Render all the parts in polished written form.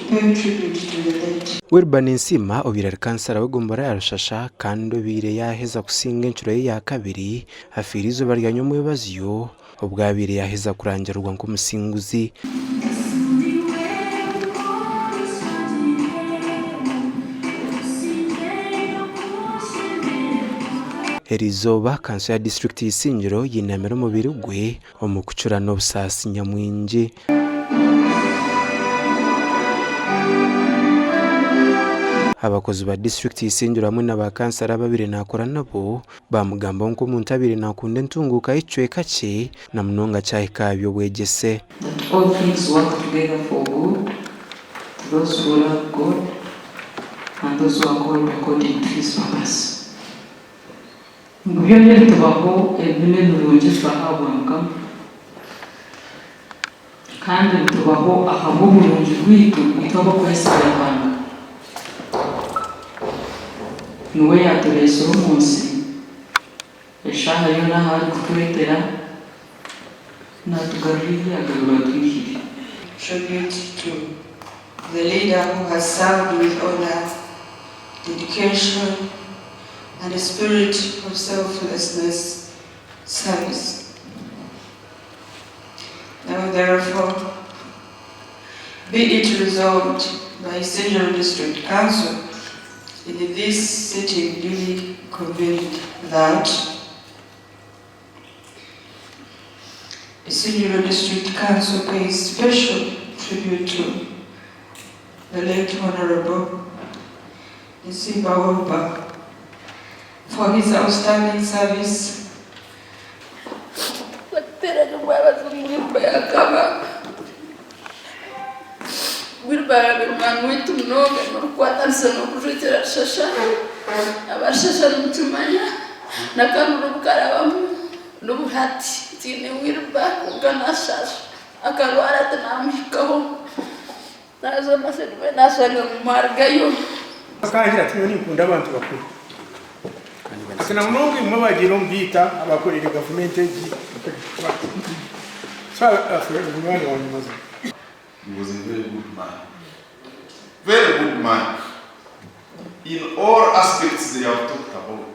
pay tribute to the late. Wilber Ninsiima obaire ari kansara w'egombolola ya Rushasha kandi obaire yaaheza kusinga encuro ye yaakabiri afiire eizooba rya nyomwebazyo obu abaire yaaheza kurangirirwa nk'omusinguzi. Eriizooba kanso ya disiturikiti ya Isingiro yinamire omubiri gwe omu kucura n'obusaasi nyamwingi. Abakozi ba disiturikiti ya Isingiro hamwe na ba kansara ababaire nakora nabo baamugambaho nk'omuntu abaire nakunda entunguuka y'ekicweka kye na munonga kyahika aha by'obwegyese. That all things work together for good to those who love God and those who are called according to his purpose. Ngu byona ebitubaho ebibi n'ebirungi twahabwa Mukama, kandi bitubaho ahabw'oburungi bwaitu itwe ab'okwesiga Ruhanga. Niwe yaatureetsire omu nsi, eshaaha yoona ahu arikutwetera, naatugarura ei yaagarura atwihire. Tribute to the leader who has served with honour, dedication and a spirit of selflessness service. Now therefore, be it resolved by Isingiro District Council in this sitting duly convened that Isingiro District Council pays special tribute to the late Honorable Nsimba Wilber for his outstanding service. Bakuteerana omwabazi omu Wilber yakaba. Wilber yaaba munywani waitu munonga n'orikukwatanisa n'okujwekyera Rushasha. Aba Rushasha nimukimanya n'akaruru obu karabamu n'obu hati twine Wilber kwonka nashaasha akarwara tinamuhikaho. Naaza omu naashanga ngu mwarugayo. Akangira ati, Nyowe ninkunda abantu bakuru. Ati na munonga imwe abagiire omu biita abakoreire gavumenti egi. So afe munywani wangye mazima. He was a very good man. Very good man. In all aspects they have talked about.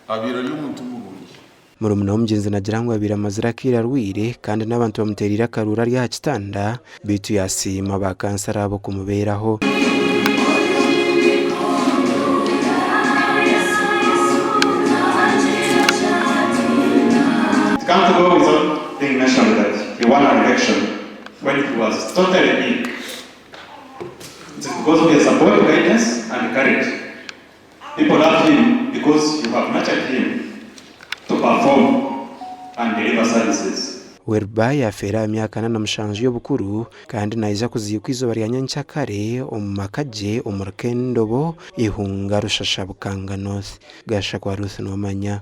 Abaire ari omuntu murungi. Murumuna w'omugyenzi nagira ngu abaire amazire akaire arwaire kandi n'abantu bamuteereire akaruuru ari aha kitanda beitu yasiima ba kansara abo kumubeeraho. It can't go without being mentioned that he won an election when he was totally ill. It is because of your support, guidance and courage. People love him because you have nurtured him to perform and deliver services. Wilber yafeera aha myaka 47 y'obukuru kandi naija kuziikwa eizooba rya nyenkyakare omu maka gye omuri Kendobo, Ihunga, Rushasha, Bukanga North. Gashakwa Ruth Nomanya.